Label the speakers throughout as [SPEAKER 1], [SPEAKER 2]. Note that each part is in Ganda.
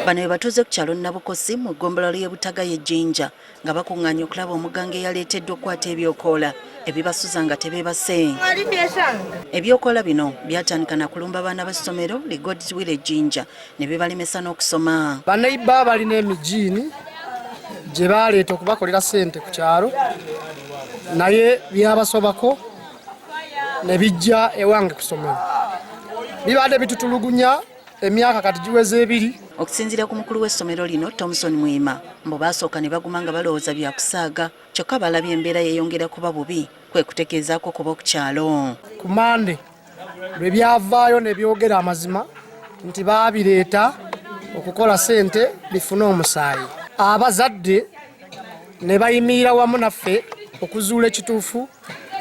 [SPEAKER 1] Bano be batuuze ku kyalo Nabukosi mu ggombolola y'e Butagaye Jinja nga bakuŋŋaanye okulaba omuganga eyaleeteddwa okukwata ebyokoola ebibasuza nga tebeebase. Ebyokoola bino byatandika na kulumba baana ba ssomero li God's Will e Jinja ne bibalemesa n'okusoma.
[SPEAKER 2] Baneiba balina emijiini gye baleeta okubakolera ssente ku kyalo naye byabasobako ne bijja ewange ku ssomero. Bibadde bitutulugunya emyaka kati giweze 2.
[SPEAKER 1] Okusinziira ku mukulu w'essomero lino Thomson Mwima, mbu baasooka ne baguma nga balowooza bya kusaaga, kyokka balabye embeera yeeyongera kuba bubi kwe kutegeezaako kuba ku kyalo.
[SPEAKER 2] Ku Mande lwe byavaayo ne byogera amazima nti baabireeta okukola ssente bifune omusaayi. Abazadde ne bayimirira wamu naffe okuzuula ekituufu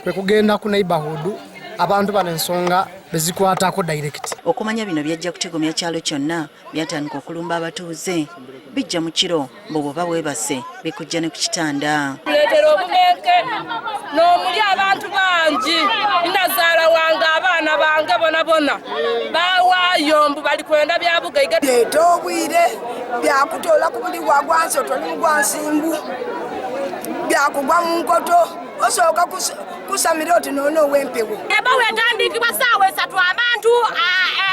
[SPEAKER 2] kwe kugenda ku neighborhood abantu bano ensonga bezikwatako direct.
[SPEAKER 1] Okumanya bino byajja kutigomya kyalo kyonna, byatandika okulumba abatuuze. Bijja mu kiro mbu bw'oba weebase bikujja ne ku kitanda.
[SPEAKER 3] Tuleetera obumenke n'omuli abantu bangi, nnazaala wange abaana bange bona bona baawaayo mbu bali kwenda bya bugaiga.
[SPEAKER 4] Leeta obwire byakutoola ku buli gwa gwansi otoli mu gwa nsimbu byakugwa mu nkoto osooka kusamira oti noono ow'empewo.
[SPEAKER 3] Ebbawo etandikibwa ssaawa 3 abantu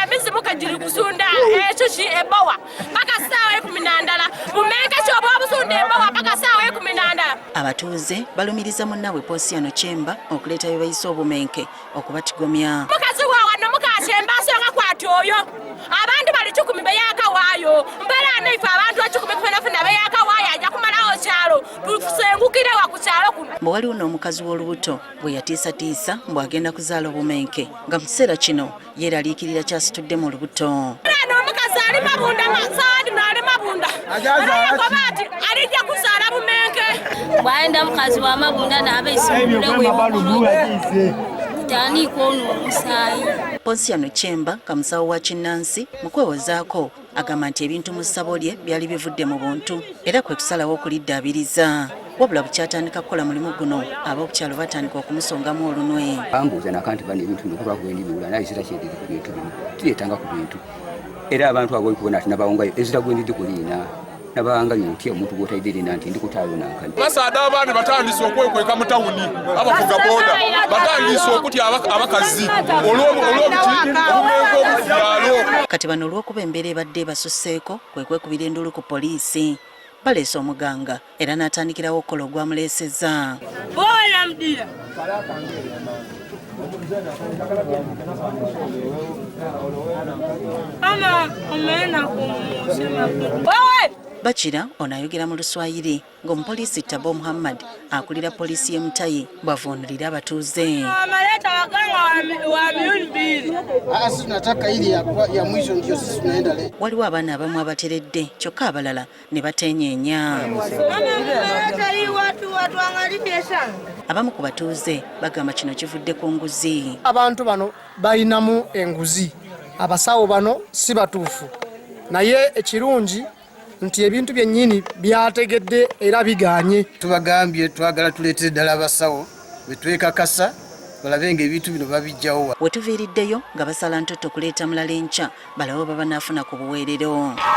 [SPEAKER 3] emizimu ke giri kusunda ekiki ebbawa paka ssaawa 11 bumenke ki oba obusunda ebbawa paka ssaawa 11.
[SPEAKER 1] Abatuuze balumiriza munnaabwe Posiano Kyemba okuleeta bye bayise obumenke okubatigomya.
[SPEAKER 3] Mukazi wa wano mukakyemba asooka kwata oyo abantu bali 10 beyakawaayo mbeera naife abantu 10 fenafena beyakawaayo ajja kumalawo kyalo tusengukire wa ku kyalo kuno.
[SPEAKER 1] Mbu waliwo n'omukazi w'olubuto bwe yatiisatiisa mbu agenda kuzaala obumenke nga mu kiseera kino yeeraliikirira kyasitudde mu lubuto.
[SPEAKER 3] Ono omukazi ali mabunda masaadi n'ali mabunda era yakoba ati alijja kuzaala bumenke.
[SPEAKER 5] Bw'ayenda mukazi wa mabunda n'abeesimulule w'ebukulu tandika ono omusaayi.
[SPEAKER 1] Ponsiano Kyemba nga musawo wa kinnansi mu kwewozaako agamba nti ebintu mu ssabo lye byali bivudde mu buntu era kwe kusalawo okuliddaabiriza. Wabula bukyatandika kukola mulimu guno ab'okukyalo batandika okumusongamu olunwe.
[SPEAKER 6] Bambuuza naka nti bano ebintu bino kuba gwendi biwula naye ezira kyendiri ku bintu bino tireetanga ku bintu era abantu abo okubona ati nabawongayo ezira gwendi kuliina nabangayo nti omuntu gw'otaidde nti ndi kutaayo nankani.
[SPEAKER 7] Basaada abaana batandise okwekweka mu tawuni abavuga boda batandise okutya abakazi olw'obuti obumenke obukyalo.
[SPEAKER 1] Kati bano olw'okuba embeera ebadde ebasusseeko kwe kwekubira enduulu ku poliisi. Baleese omuganga era n'atandikirawo okukola ogwamuleesezza. Bakira ono ayogera mu Luswayiri ng'omupoliisi Tabo Muhammad akulira poliisi y'e Mutayi bw'avuunulira abatuuze. Waliwo abaana abamu abateredde kyokka abalala ne bateenyeenya. Abamu ku batuuze bagamba kino kivudde ku nguzi.
[SPEAKER 2] Abantu bano balinamu enguzi, abasawo bano si batuufu naye ekirungi nti ebintu byennyini byategedde era biganye.
[SPEAKER 8] Tubagambye twagala tuleetere ddala abasawo betwekakasa balabe ng'ebintu bino babijjawo.
[SPEAKER 1] Wetuviiriddeyo nga basala ntotto kuleeta mulala enkya balabe oba banaafuna ku buweerero.